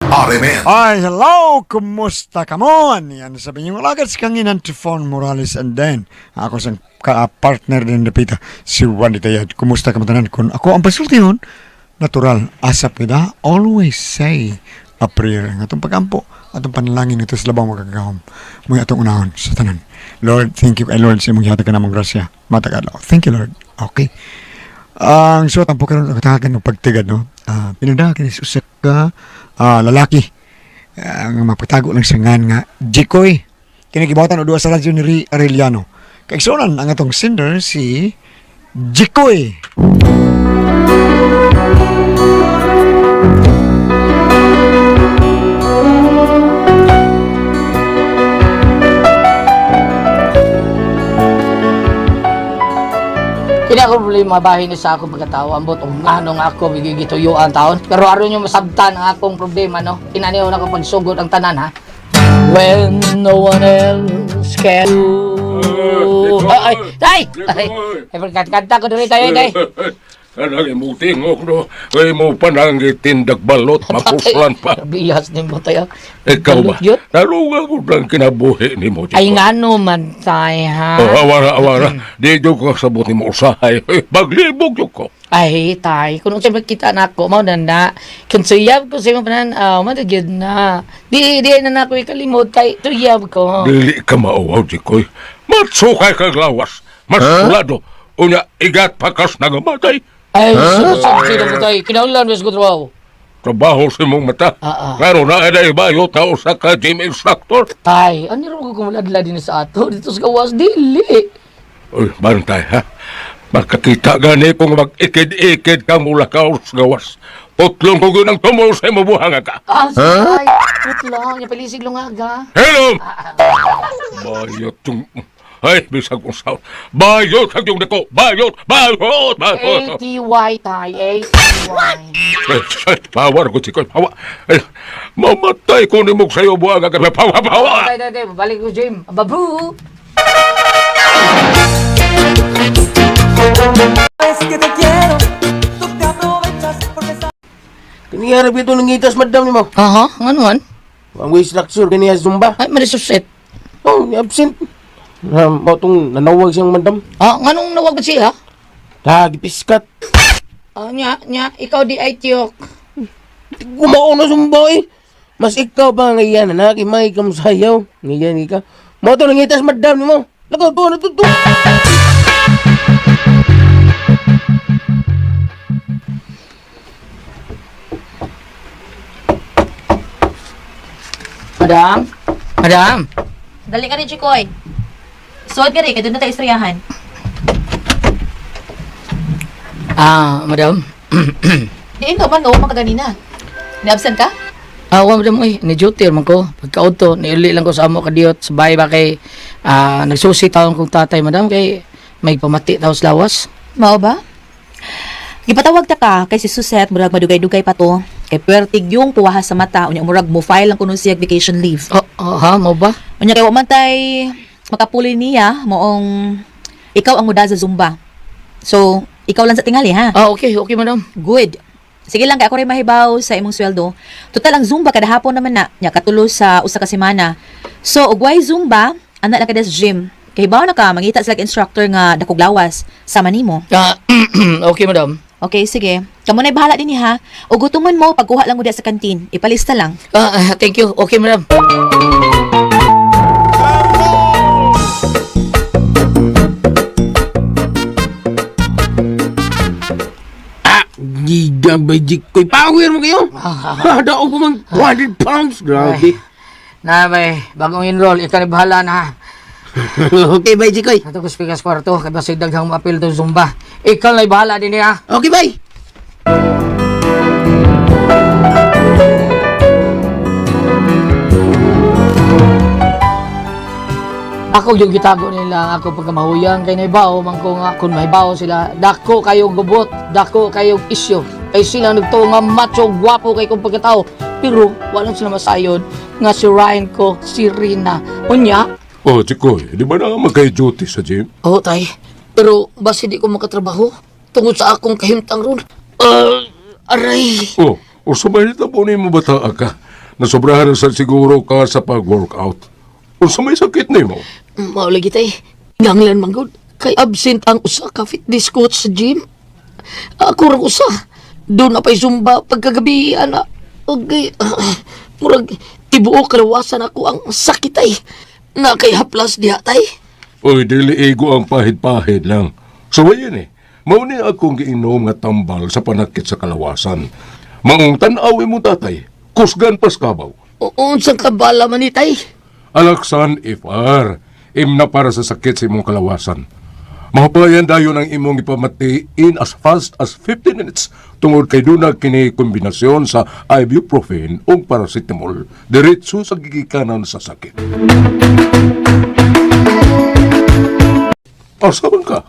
RMN. Ay, hello! Kumusta ka mo? Yan sabi niyo, wala sa kanginan Tifon Morales and then ako sang ka-partner din napita, si Juan Tayad. Kumusta ka mo tanan? Kung ako ang pasulti nun, natural, asap kita, always say a prayer. Ang atong pagampo, atong panalangin ito sa labang magagahom. Mga atong unahon sa tanan. Lord, thank you kay Lord sa imong gihatag ka namong grasya. Matag adlaw. Thank you, Lord. Okay. Ang suot ang karon katahagan ng pagtigad no. Pinadagan is usa ka lalaki ang mapatago lang sa ngan nga Jikoy. Kini gibuhatan og duha sa radyo ni Ri Arellano. Kaigsuonan ang atong sender si Jikoy. Kini ako problema bahin ni sa akong pagkatao ambot og ngano nga ako gigituyuan taon pero aron nyo masabtan ang akong problema no kinani na ko pagsugod ang tanan ha. When no one else can do. Ay ay ay ay kanta ko diri tayo day. Kanang imong tingog no, kay mo panang gitindag balot, mapuslan pa. Biyas nimo tayo. Ikaw ba? Balot yun? Naluga ko lang kinabuhi ni mo. Ay ngano man tay ha. Oh, awara, awara. Di jud ko sabot ni mo usahay. Maglibog jud ko. Ay, tay, kung unsa makita nako mao na na. Kung suyab ko sa imong panan, mao na gyud na. Di di na nako ikalimot kay tuyab ko. Dili ka mauwaw, Jikoy. Matsukay kag lawas. Masulado. Unya, igat pakas nangamatay. Ay, huh? Sino ko tay? Kinahanglan wes ko trabaho. Trabaho sa imong mata. Ah. Karon na ay bayo tao sa ka gym instructor. Tay, ano ro ko kumuladla din sa ato dito sa gawas dili. Uy, bantay ha. Makakita gani kung mag-ikid-ikid kang mula ka sa gawas. Putlong ko yun ang tumol sa imo buhanga ka. Ah, huh? Tay, putlang, yung palisig lungaga. Hello! Bayot yung... Ay, bisag kong sound. Bayot ang yung dako. Bayot! Bayot! Bayot! A-T-Y, tay, A-T-Y. Ay, ay, Power ko, chikoy. Power. Ay, mamatay ko ni mo sa'yo buhanga ka. Power, power! Tay, tay, tay, balik ko gym. Babu! Kaniya ra bito nangitas madam nimo. Aha, ngano man? Ang way structure kaniya Zumba. Ay, marisusit. Oh, ni absent. Na mao tong nanawag siyang madam. Ah, nganong nawag ba siya? Ta gipiskat. Ah, nya, nya, ikaw di ay tiyok. Gumao na Zumba eh. Mas ikaw ba nga yan anak, imay ka mo sayaw. Ngayan ka. Mao tong nangitas madam nimo. Lakaw to na to. Madam? Madam? Dali ka rin, Chikoy. Suod ka rin, kaya doon na tayo istoryahan. Ah, madam. Diin ka man, oo, makaganina. Ni-absent ka? Ah, wa madam oy, ni duty man ko. Pagka-auto, niuli lang ko sa amo kadiyot sa bahay ba kay nagsusi taon kong tatay madam kay may pamati taw sa lawas. Mao ba? Gipatawag ta ka kay si Suset, murag madugay-dugay pa to. Kay puwertig yung puwaha sa mata, unya murag mo file lang kuno siya vacation leave. Oh, oh, ha, mo ba? Unya kay wa man tay makapuli niya moong ikaw ang muda sa Zumba. So, ikaw lang sa tingali ha. Ah, okay, okay madam. Good. Sige lang kay ako rin mahibaw sa imong sweldo. Total ang Zumba kada hapon naman na, nya katulo sa usa ka semana. So og way Zumba, ana lang kada sa gym. Kay hibaw na ka mangita sila instructor nga dakog lawas sama nimo. Ah, okay madam. Okay, sige. Kamo na'y bahala din ha. O gutomon mo pagkuha lang mo diya sa kantin. Ipalista lang. Ah, thank you. Okay madam. Ah, giga ba Jikoy. Power mo kayo. Ah, daog ko mang 200 pounds. Grabe. Na bay, bagong enroll, ikaw ni bahala na. ha. Okay, bye Jikoy. Ato ko speaker sa kwarto, kay basig daghang maapil to Zumba. Ikaw na bahala din niya. Okay, bye. Ako yung gitago nila ako pagkamahuyang kay naibaw man ko nga kung mahibaw sila dako kayo gubot, dako kayo isyo. Kay sila nagtuo nga macho gwapo kay kong pagkatao. Pero wala sila masayon nga si Ryan ko, si Rina. Unya, Oh, Jikoy, di ba na magkay-duty sa gym? oh tay, pero basi di ko makatrabaho tungod sa akong kahimtang ron. Aray. Oh, usabay na po ni mo bata ka. Nasobrahan na sa siguro ka sa pag-workout. Unsa may sakit nimo? Mao lagi tay. Ganglan man gud. Kay absent ang usa ka fitness coach sa gym. Ako rang usa. Doon na pa'y zumba pagkagabi, ana. Okay. Murag tibuok kalawasan ako ang sakit tay. Na kay haplas diha tay. Uy, dili igo ang pahid-pahid lang. Suwayin eh. Mao ni akong giinom nga tambal sa panakit sa kalawasan. Maong tan-aw mo tatay, kusgan pas kabaw. Unsang kabala man ni tay. Alaksan FR, imna para sa sakit sa imong kalawasan. Mahupayan dayon ang imong ipamati in as fast as 15 minutes tungod kay duna kini kombinasyon sa ibuprofen ug paracetamol diretso sa gigikanan sa sakit. Asa man ka?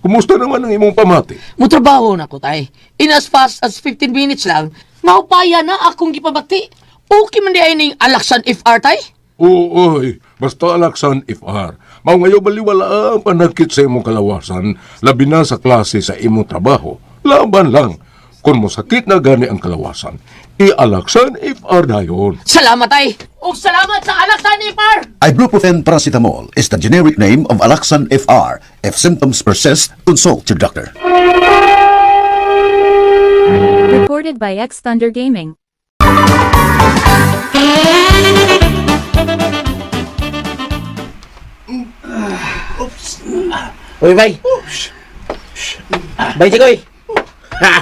Kumusta naman ang imong pamati? Mutrabaho na ko tay. In as fast as 15 minutes lang, maupaya na akong gipabati. Okay man di ay ning Alaksan FR tay. Oo, oy, basta Alaksan FR. Mao ngayo baliwala ang panakit sa imong kalawasan, labi na sa klase sa imong trabaho. Laban lang. Kung mosakit na gani ang kalawasan, i-Alaksan FR dayon. Salamat tay. Og salamat sa Alaksan FR. Ibuprofen paracetamol is the generic name of Alaxan FR. If symptoms persist, consult your doctor. Recorded by X Thunder Gaming. Uy, bay. Bay, Tikoy. Ha!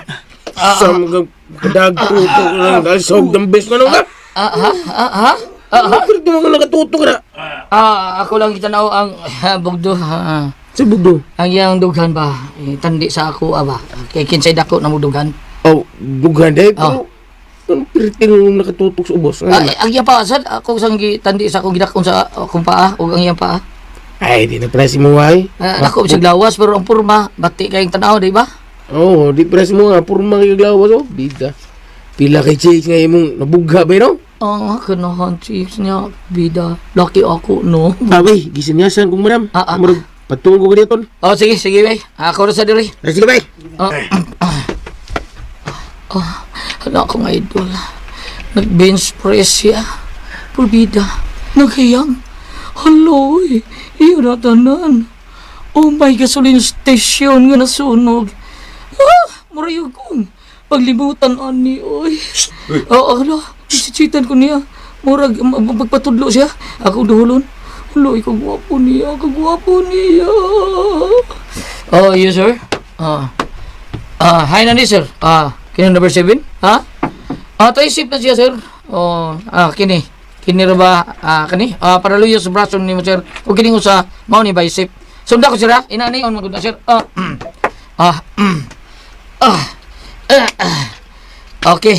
Sa mga kadagtutok lang. Dahil sa hugdang bes na nung ka. Ah, ha? Ah, ha? Ah, ha? Pero mga nakatutok na. Ah, ako lang gitanaw ang bugdo. Ah, Sa bugdo. ang iyang dughan ba? Eh, tandi sa ako aba. Kay kinsay dako na mo dughan. Oh, dughan dahil. Pero, ang pirti nung nakatutok sa ubos. Ah, ang iyang paa sad ako sang gitandi sa akong gidakon sa akong paa ug ang iyang paa. Ay, di na pala si Muay. Ah, dako sa lawas pero ang porma bati kayong tanaw di ba? Oo, oh, di pala si Muay. Puro mga kaglawas, oh. Bida. Pila kay Chase nga imong nabugha ba, no? Oh, kanahan chiefs niya bida. Lucky ako no. Ah, wey, gisinyasan kong madam. Ah, ah. Murag, patungog ko dito. Oh, sige, sige bay. Ako ra sa diri. Ay, sige, bay. Oh, oh, hala akong idol. Nag-bench press siya. Pulbida. Naghiyang. Hello, eh. Iyo na tanan. Oh my gasoline station nga nasunog. Ah, murayo kong. Paglimutan ani, oy. Oo, oh, ala. Isichitan ko niya. Murag, magpatudlo siya. Ako duhulon. Hello, ikaw gwapo niya. Kagwapo niya. Oh, yes, sir. Ah. Ah, hi na ni sir. Ah, kini number 7? Ha? Ah, taisip na siya sir. Oh, ah kini. Kini ra ba ah kani? Ah, para luyo sa braso ni mo sir. O kini usa mao ni bicep. Sunda ko sir ha. Ina ni on magud na sir. Ah. Ah. Ah. Ah. Ah. Okay.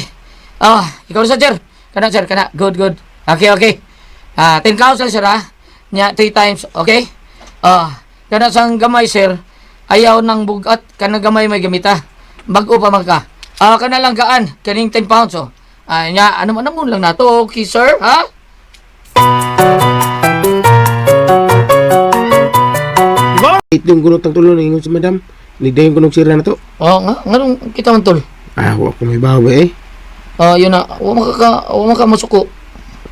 Ah, ikaw na sir. Kana sir, kana. Good, good. Okay, okay. Ah, 10 counts lang sir ha. Nya 3 times, okay? Ah, kana sang gamay sir. Ayaw nang bugat kana gamay may gamita. Bag-o pa man ka. Ah, kana lang gaan kaning 10 pounds oh. Ah, nya ano man mo lang nato, okay sir, ha? Ito yung gunot ang tulo, ningon si madam. Nigdayon ko nung sira na to. Oh, nga nganong kita man tol. Ah, wa ko may bawi eh. Ah, yun na. Wa maka wa maka masuko.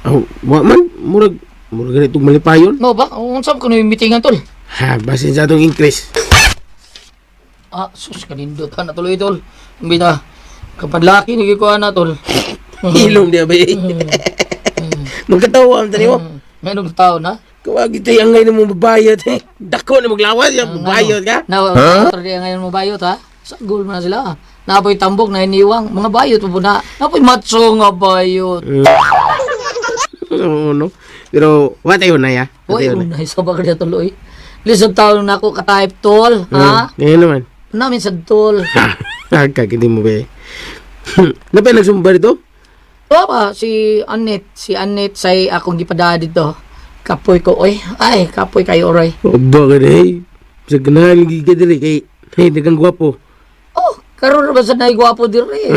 Ah, wa man. Murag, murag ganitong malipayon. No ba? Unsa ko ni meetingan tol? Ha, basin sa atong increase. Ah, sus kanindot ka na tuloy tol. Bita. Kapadlaki ni ko na tol. Ilong diya ba eh. Magkatawa ang tani mo. Meron tao na. Kawag ito yung ngayon mo babayot eh. Dako na maglawas yung babayot ka. Na, huh? Ngayon mo bayot ha? Sa goal man na sila. Napoy tambok na iniwang. Mga bayot po na. Napoy matso nga bayot. Oo, no. Pero, wa tayo na ya. Wa Uy, tayo na. unay sa baka niya tuloy. Lisod tao na ako ka-type tol. Ha? Ngayon naman. Namin sa tol. Ha, kagindi mo ba eh. Napay nagsumba dito? Wa ba, si Annette. Si Annette say akong gipada dito. Kapoy ko, oy. Ay, kapoy kayo, oray. Aba ka na eh. Sa ganahan lagi ka diri kay hey, dagang gwapo. Oh, karon ra ba sa naigwapo diri?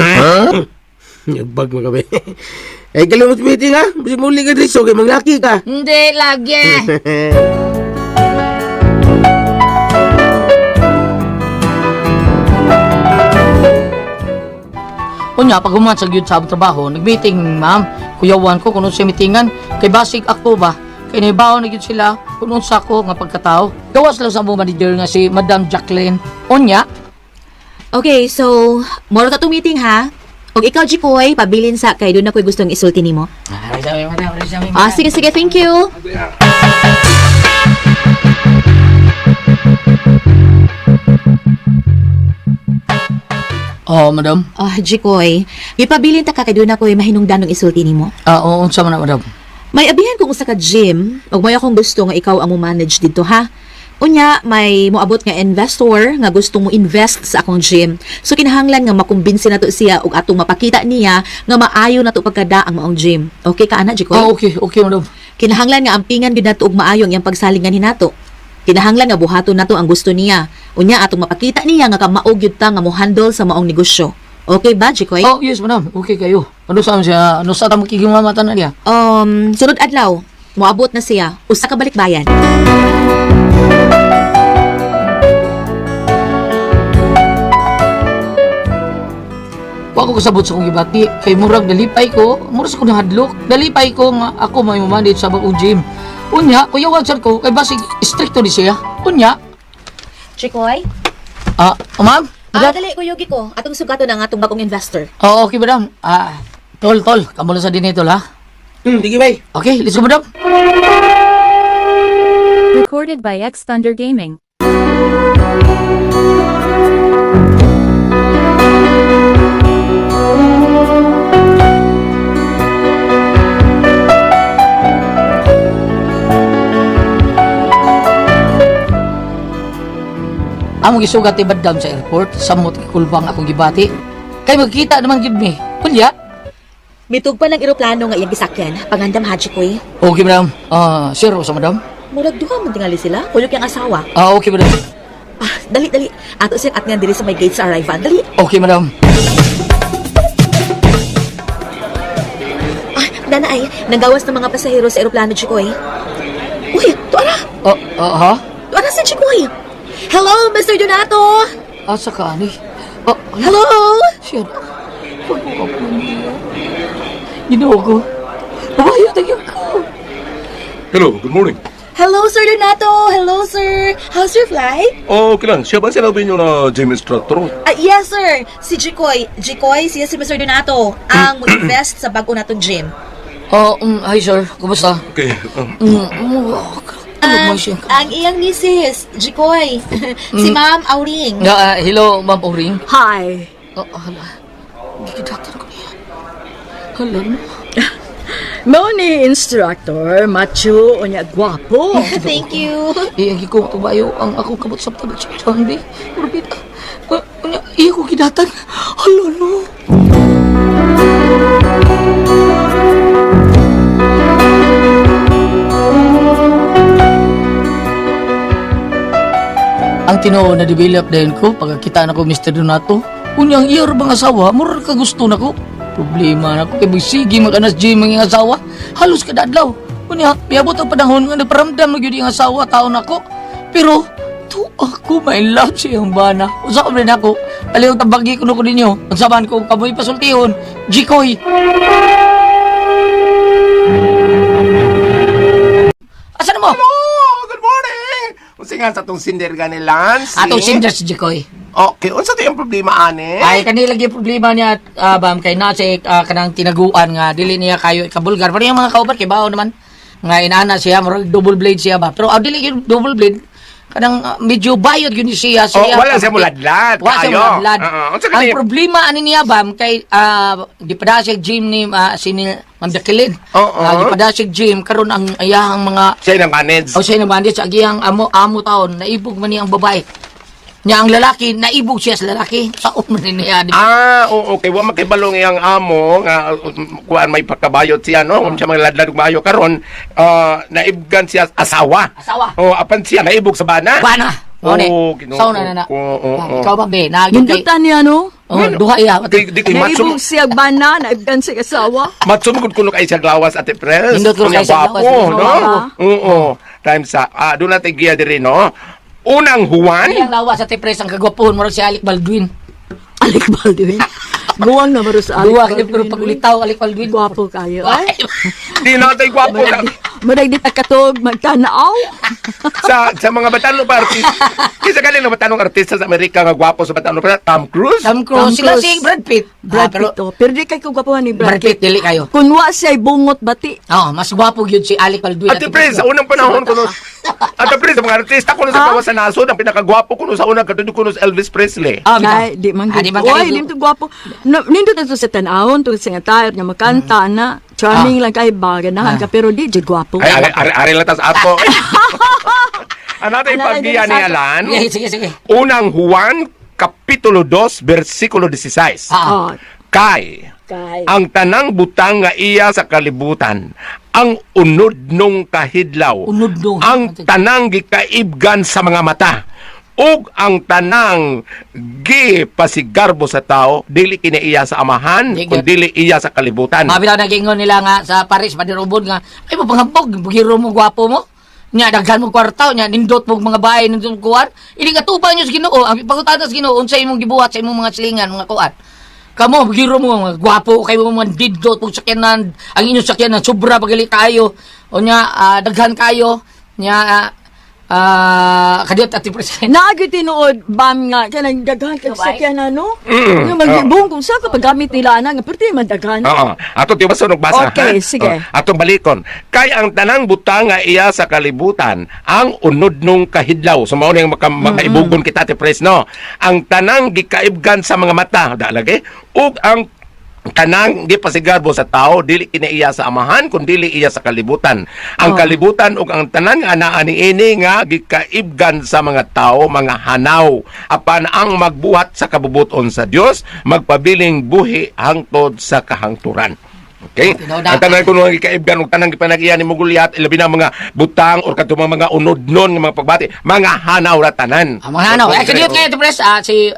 Yagbag mo ka ba eh. Ay, kalimot meeting ha. Bisa muli ka diri so kay manglaki ka. Hindi lagi. Unya pag human sa gyud sa among trabaho, nag-meeting ma'am, kuyawan ko kuno sa meetingan kay basig ako ba kay nahibaw na gyud sila kung unsa ko nga pagkatao. Gawas lang sa among manager nga si Madam Jacqueline. Unya, Okay, so moro ta tong meeting ha. Og ikaw Jikoy, pabilin sa kay doon ako'y gustong isulti nimo. Ah, sabi, madam, sabi, Ah, sige sige, thank you. Oh, madam. Ah, Jikoy, gipabilin ta ka kay doon ako'y mahinungdanong isulti nimo. Ah, oo, unsa man na, madam. May abihan kung usa ka gym, ug may akong gusto nga ikaw ang mo-manage dito ha. Unya, may moabot nga investor nga gusto mo invest sa akong gym. So kinahanglan nga makumbinsi nato siya ug atong mapakita niya nga maayo nato pagkada ang maong gym. Okay ka ana, Jikoy? Oh, okay, okay, madam. Kinahanglan nga ampingan gyud nato og maayo ang iyang pagsalingan hinato. Kinahanglan nga buhaton nato ang gusto niya. Unya atong mapakita niya nga kamao gyud ta nga mo-handle sa maong negosyo. Okay ba, Jikoy? Oh, yes, madam. Okay kayo. Ano sa siya? Ano sa ta makigimamata na niya? Sunod adlaw, moabot na siya. Usa ka balikbayan. Wa ko kasabot sa akong gibati. Kay murag nalipay ko, murag sa ko nahadlok. Nalipay ko nga ako may manage sa bagong gym. Unya, kuyawan sad ko kay basig stricto ni siya. Unya, Jikoy? ah, oh, ma'am. Ah, Madam. dali kuyugi ko. Atong sugaton ang atong bagong investor. Oh, okay, madam. Ah, tol, tol, kamo lang sa dinhi tol ha. Sige bay. Okay, let's go, madam. Recorded by X Thunder Gaming. Among gisugat ni madam sa airport, samot kulbang akong gibati. Kay magkita naman gid mi. Unya, Mitug pa ng eroplano nga iyang gisakyan. Pangandam ha, Jikoy. okay, madam. Ah, sir, sa madam. Murag duha man tingali sila. Kuyog yang asawa. Ah, okay, madam. Ah, dali, dali. Ato siyang atngan diri sa may gate sa arrival. Dali. Okay, madam. Ah, dana ay, nanggawas ng mga pasahero sa eroplano, Chikoy. Uy, tuara! Oh, ah, ha? Tuara si Chikoy! Hello, Mr. Donato! Asa ka ani? Oh, Hello! Siya. Huwag mo ka po niya. Ginoo ko. Babayo tayo ko. Hello, good morning. Hello, Sir Donato! Hello, sir! How's your flight? Oh, okay lang. Siya ba sinabi niyo na gym instructor? Ah, yes, sir! Si Chikoy. Chikoy, siya si Mr. Donato. Ang mo-invest sa bago natong gym. Oh, hi sir. Kumusta? Okay. Oh, ano mo siya? Ang iyang misis, Chikoy. Si Ma'am Auring. Ah, hello, Ma'am Oring. Hi. Oh, hala. Gigidaktan ko niya. Hala no. Mao ni instructor, macho unya gwapo. Thank you. Iya, ko tubayo ang akong kabot sa tabag sa Sunday. Orbita. Unya, iya ko gidatan. Hala no. Ang tinuo na develop din ko pagkakita na ko Mr. Donato. Unyang iya ra bang asawa, murag ka gusto na ko. Problema na ko kay sige mag-anas gym ang iyang asawa. Halos kada adlaw. Unya, miabot ang panahon nga nagparamdam na gyud iyang asawa taon nako. Pero to ako my love sa iyang bana. Usa ko rin ako. Palihog tabagi ko ko ninyo. Ang ko kamoy pasultihon. Jikoy. Asa na mo? Oh, good morning! Unsa nga sa tong sinder gani Lance? Atong sinder si Jikoy. Okay, unsa to yung problema ane? Ay kanila lagi problema niya ah, bam kay na si kanang tinaguan nga dili niya kayo ikabulgar. Pero yung mga kauban kay bao naman nga inaana siya murag double blade siya ba. Pero dili gyud double blade kanang medyo bayot gyud ni siya Oh, wala siya muladlad, Wala siya kaayo. muladlad. Oo, unsa Ang kani? problema ani niya bam kay gipada siya gym ni si ni Ma'am Jacqueline. Oo. Gipada siya gym karon ang iyahang mga Siya nang manage. o siya naman sa agiyang amo amo taon naibog man niya ang babae. Niya ang lalaki naibog siya sa lalaki. Saon man ni niya di ba? Ah, oo, okay. Wa makibalong iyang amo nga kuan may pagkabayot siya no. Kung siya magladlad og maayo karon, naibgan siya asawa. Asawa. Oh, apan siya naibog sa bana. Bana. Mo ni. Oo, Ginoo Saon na na na. ko, oo, oo. Ikaw ba be? Naagin kay. Nindutan niya no. Oh, duha iya. Di, di kay matso Naibog siya bana, naibgan siya asawa. matso gud kuno kay siya glawas ate pres. Nindot kuno Unya kay siya gwapo, glawas, no? Oo. Time sa doon natin giya diri no. Unang Juan. Ang lawa sa tipres ang kagwapuhon murag si Alec Baldwin. Alec Baldwin. Guwang na maro sa Alec Duwa Baldwin. pero pagulitaw Alec Baldwin. Gwapo kayo, ay. Di natin gwapo na. Murag di takatog magtanaw. Sa mga batanong pa artista. Kisa galing na batanong artista sa Amerika nga gwapo sa batanong pa Tom Cruise. Tom Cruise. Tom Sila Cruise. si Brad Pitt. Brad Ah, pero Pitt, oh. Pero di kay ko gwapuhan ni Brad Brad Pitt, Pitt. dili kayo. Kun wa siya'y bungot bati. Oh, mas gwapo gyud si Alec Baldwin. Ate Pres, sa unang panahon kuno. Ate Pres, sa mga artista kuno sa kawas sa nasod ang pinakagwapo kuno sa unang katudyo kuno si Elvis Presley. Ah, bitaw. Ay, di man Ah, di gud. man kayo. Oy, di man to gwapo. No, nindot na to sa tan-awon, to sa nga tayo, nga makanta na. Charming lang kay ba, ganahan ka, pero di jud gwapo. Ay, ari ari, ari lang tas ako. Ano tayo Ano tayo paggiya ni sa ato? Alan? Sige, sige, sige. Unang Juan, Kapitulo 2, versikulo 16. Ah. Oh, Kay, kay. ang tanang butang nga iya sa kalibutan, ang unod nung kahidlaw, Unod nung. ang tanang gikaibgan sa mga mata, ug ang tanang gipasigarbo sa tao, dili kini iya sa amahan, Di kun dili iya sa kalibutan. Mabitaw nagingon nila nga sa Paris padirubod nga ay mapanghabog bugiro mo gwapo mo. Nya daghan mo kwarta nya nindot mo mga bahay nindot mo kuan. Ini katupa nyo sa Ginoo ang pangutana sa Ginoo unsa imong gibuhat sa imong mga silingan mga kuan. Kamo bugiro mo mga gwapo kay mo mga dindot mo sakyanan ang inyong sakyanan sobra pagali kayo. Unya daghan kayo nya kadiyot ati president. Naagi tinuod bam nga kanang daghan kag sakyan ano. Mm. Nga magbong kung sa kapaggamit nila ana nga perti man daghan. Oo. Ato di ba sunog basa? Okay, ha? sige. Oo. Atong balikon. Kay ang tanang butang nga iya sa kalibutan, ang unod nung kahidlaw. So mao ning makaibugon kita ti Pres, no. Ang tanang gikaibgan sa mga mata, da lagi, ug ang kanang gipasigarbo sa tao dili kini iya sa amahan kun dili iya sa kalibutan. Ang Oh. kalibutan ug ang tanan nga anaa niini nga gikaibgan sa mga tao mga hanaw apan ang magbuhat sa kabubuton sa Dios magpabiling buhi hangtod sa kahangturan. Okay? Tinuod. Ang tanan kuno ang gikaibgan ug tanang gipanag-iya ni Mugulyat ilabi na mga butang or kadtong mga unod-non nga mga pagbati, mga hanaw ra tanan. Ang mga ano, eh, kadiyot kayo, Pres, si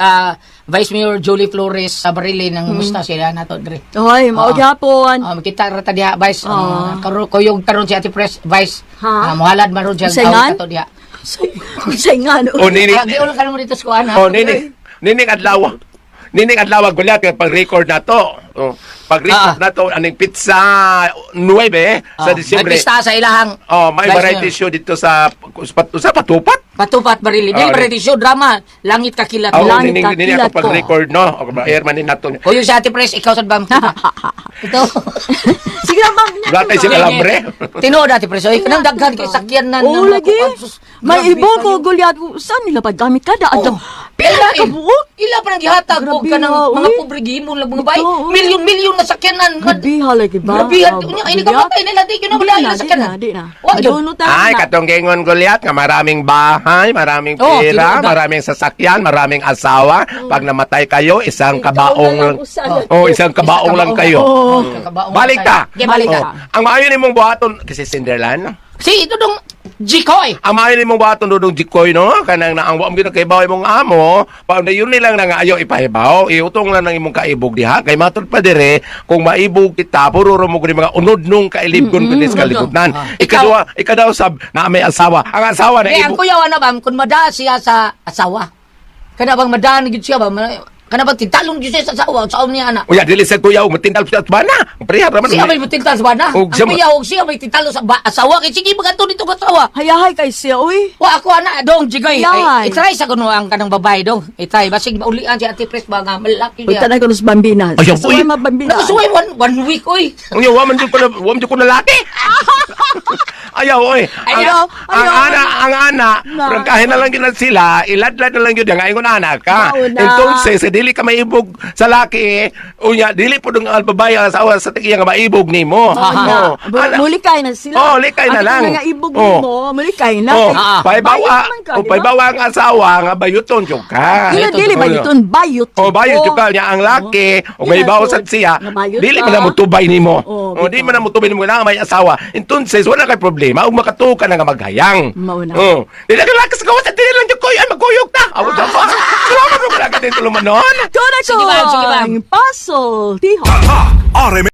Vice Mayor Julie Flores sa Barile nang musta sila nato dre. Oy, mao Oo. gyapon. Makita ra ta diha, Vice. Kuyog karon si Ate Pres, Vice. Ha? Muhalad man ron siya Usayngan? tawag ato diha. Unsay nga no. O nini, Giulo ka mo dito sa kuan ha. oh nini, nining adlaw. Nining adlaw Gulyat kay pag-record na to. Oh, pag-record na to aning pizza 9 sa Disyembre. May pista sa ilahang. Oh, may Vice variety Mayor. show dito sa sa Patupat. Patupat Barili. Dili variety show drama. Langit kakilat. Oh, Langit nining nining kakilat ako pag-record no. O, air man ni nato. Kuyog si Ate Pres, ikaw sad ba? Ito. Sige lang bam. Wala tayo sila alambre. Tinuod Ate Pres, oy kanang daghan kay sakyan na Oo, ng- lagi. kuan, sus, May grabe ibo ko kayo. gulyat ko. Saan nila paggamit kada adlaw? Oh. Pila Ila ka eh. buok. Ila pa nang gihatag og Grabe kanang ha, mga uy. pobre gihimong lang mga bay. Ito, uy. Milyon-milyon na sakyanan. Grabe ha lagi ba? Grabe ha. Unya ini ka patay nila di gyud na wala Di na na, di sakyanan. na, di na. Wa gyud. Madunot na Ay, na. katong gingon Goliath nga maraming bahay, maraming Oh, pera, tinuod na. maraming sasakyan, maraming asawa. Pag namatay kayo, isang Ikaw kabaong na lang usa. Oh, isang kabaong lang kayo. Oh, kabaong Balik lang ta. tayo. Okay, balik ta. Oh, ang maayo nimong buhaton kasi Cinderland. Si ito dong Jikoy. Ang maayo nimong buhaton dudong jikoy no, kanang naang wa mo gyud kay imong amo, pa yun nilang nang ayo ipahibaw, iutong lang ng imong kaibog diha kay matud pa dire kung maibog kita puro ra mo gud mga unod nung kailibgon mm sa kalibutan. Ikaduha, ikadaw sab na may asawa. Ang asawa na Eh, ang ibog. kuya na ba kun mada siya sa asawa. Kana bang mada na gyud siya ba? Kana bang tintalong gyud siya sa asawa sa niya ana. Uya dili sa kuya og matindal sa bana. Pareha ra man. Siya may tintal sa bana. Og Ang siya kuya og siya may tintalo sa asawa kay sige magadto dito ka asawa. Hayahay kay siya, uy. Wa ako ana dong Jikoy. Yay. Ay, I-try sa kuno ang kanang babae dong. I-try basig maulian si Ate Pres ba nga malaki Uy, niya. tanay ko sa bambina. Ayaw, Suway uy. mabambina. Nakasuway one week oy. Unya wa man jud ko na wa man jud ko na laki. Ayaw oy. Ang, Ayaw, ang ayaw. ana, ang ana, Na. prangkahin na lang gyud na sila, iladlad na lang gyud ang ingon ana ka. Mauna. Entonces, eh, dili ka maibog sa laki, unya dili pud ang babae ang asawa sa tigiya nga maibog nimo. Mauna. Oh, ana. Mulikay na sila. Oh, likay na Ang lang. Nga ibog Oh. mo, mulikay na. Oh, Kay- paybawa, bayot man ka, oh, di ba? paybawa ang asawa nga bayuton jud ka. Dili, dili, bayuton, bayot. Oh, bayot jud ka niya ang laki, o may Dili, bawo sad siya. Nga bayot Dili ka. man na motubay nimo. Oh, Oh, di bitaw. man na motubay nimo na may asawa. Entonces, wala kay problema ug makatuo ka na nga maghayang. Mao na. Oh. Dili ka lakas gawas sa dili lang jud koy ay magkuyog ta. Aw, da ba? Salamat mo ka dito lumanon. Korakon! Sige, ma'am, sige, ma'am. Puzzle, Tiho. RM